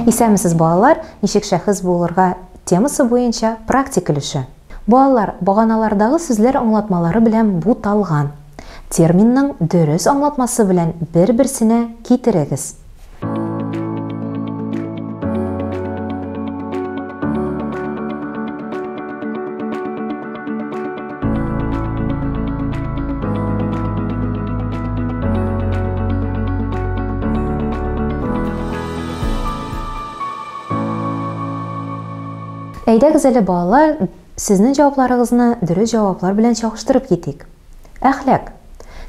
Исәнмесез, балалар! Ничек шәхес булырга темасы буенча практик өлеше. Балалар, баганалардагы сүзләр аңлатмалары белән буталган. Терминның дөрес аңлатмасы белән бер-берсенә китерегез. Әйдәгез әле, балалар, сезнең җавапларыгызны дөрес җаваплар белән чагыштырып китик. Әхлак.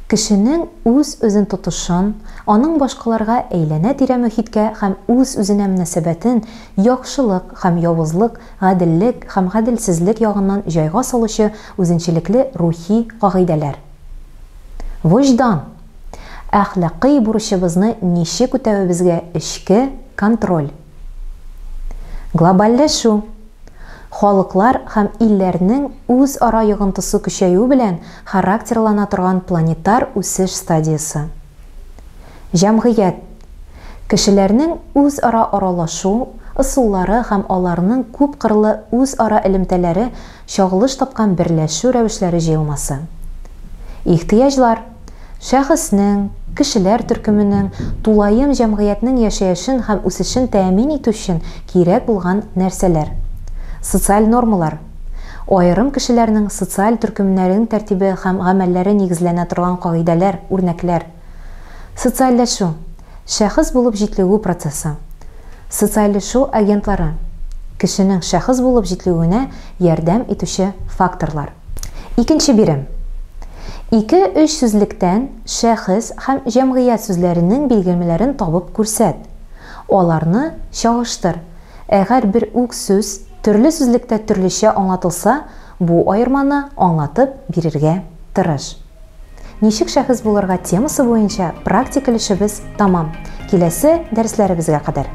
Кешенең үз-үзен тотышын, аның башкаларга, әйләнә-тирә мохиткә һәм үз-үзенә мөнәсәбәтен яхшылык һәм явызлык, гаделлек һәм гаделсезлек ягыннан җайга салучы үзенчәлекле рухи кагыйдәләр. Вөҗдан. Әхлакый бурычыбызны ничек үтәвебезгә эчке контроль. Глобальләшү. Халыклар һәм илләрнең үзара йогынтысы көчәюе белән характерлана торган планетар үсеш стадиясе. Җәмгыять. Кешеләрнең үзара аралашу ысуллары һәм аларның күпкырлы үзара элемтәләре чагылыш тапкан берләшү рәвешләре җыелмасы. Ихтыяҗлар. Шәхеснең, кешеләр төркеменең, тулаем җәмгыятьнең яшәешен һәм үсешен тәэмин итү өчен кирәк булган нәрсәләр. Социаль нормалар. Аерым кешеләрнең социаль төркемнәрең тәртибе һәм гамәлләре нигезләнә торган кагыйдәләр, үрнәкләр. Социальләшү, шәхес булып җитлегү процессы. Социальләшү агентлары, кешенең шәхес булып җитлегүенә ярдәм итүче факторлар. Икенче бирем. Ике-өч сүзлектән шәхес һәм җәмгыять сүзләренең билгелмәләрен табып күрсәт. Аларны чагыштыр. Әгәр бер үк сүз төрле сүзлектә төрлечә аңлатылса, бу аерманы аңлатып бирергә тырыш. Ничек шәхес булырга темасы буенча практик өлешебез тәмам. Киләсе дәресләребезгә кадәр!